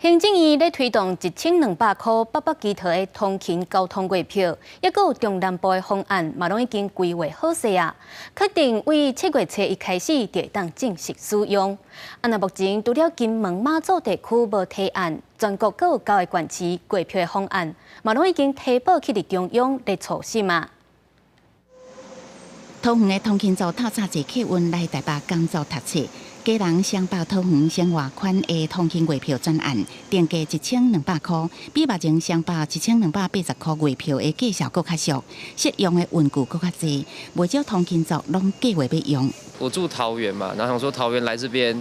行政院咧推動1200箍北北基桃的通勤交通月票，抑閣有中南部的方案，嘛攏已經規劃好勢啊！確定為7月初一開始就會當正式使用。啊，那目前除了金門馬祖地區無提案，全國閣有九个縣市月票的方案，嘛攏已經提報去佇中央咧初審啊。桃園的通勤族透早坐客運來台北工作讀冊，基隆雙北桃園生活圈的通勤月票專案，定價1200箍，比目前雙北1280箍月票的價數閣較俗，適用的運具閣較濟，袂少通勤族攏計劃欲用。我住桃園嘛，然後想說桃園來這邊，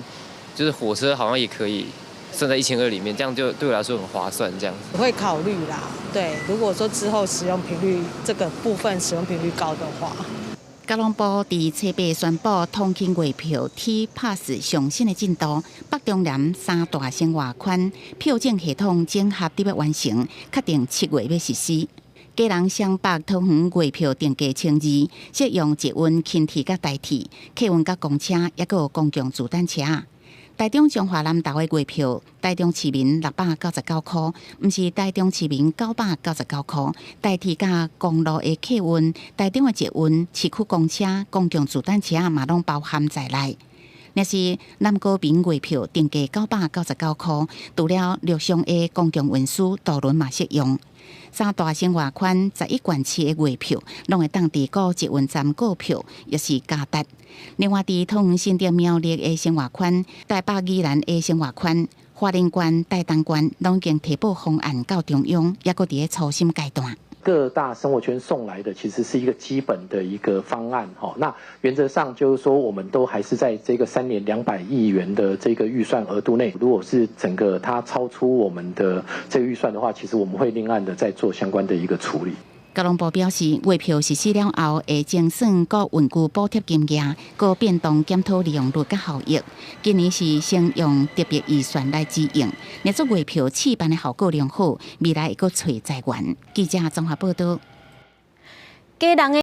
就是火車好像也可以算在1200裡面，這樣就對我來說很划算。這樣子會考慮啦，對，如果說之後使用頻率這個部分使用頻率高的話。交通部佇初八宣布通勤月票 T Pass 上新的進度，北中南三大生活圈票證系統整合佇欲完成，確定7月欲實施。基隆雙北桃園月票定價1200，適用捷運、輕鐵佮台鐵、客運佮公車，抑閣有公共自單車。台中彰化南投的月票，台中市民699箍，毋是台中市民999箍。台鐵佮公路的客運、台中的捷運、市區公車、公共自單車嘛攏包含在內。若是南高民月票定價999箍，除了陸上的公共運輸渡輪嘛適用。三大生活圈11縣市的月票，攏會當佇各捷運站購票，抑是加搭。另外，佇桃園新竹苗栗的生活圈、台北宜蘭的生活圈、花蓮縣、台東縣，攏已經提報方案到中央，抑閣佇咧初審階段。各大生活圈送來的其實是一個基本的一個方案，哈。那原則上就是說，我們都還是在這個3年200億元的這個預算額度內。如果是整個它超出我們的這個預算的話，其實我們會另案的再做相關的一個處理。交通部表示，月票實施了後，會精算各運具補貼金額，閣變動檢討利用率佮效益。今年是先用特別預算來支應，若做月票試辦的效果良好，未來會閣揣財源。記者綜合報道。家人的。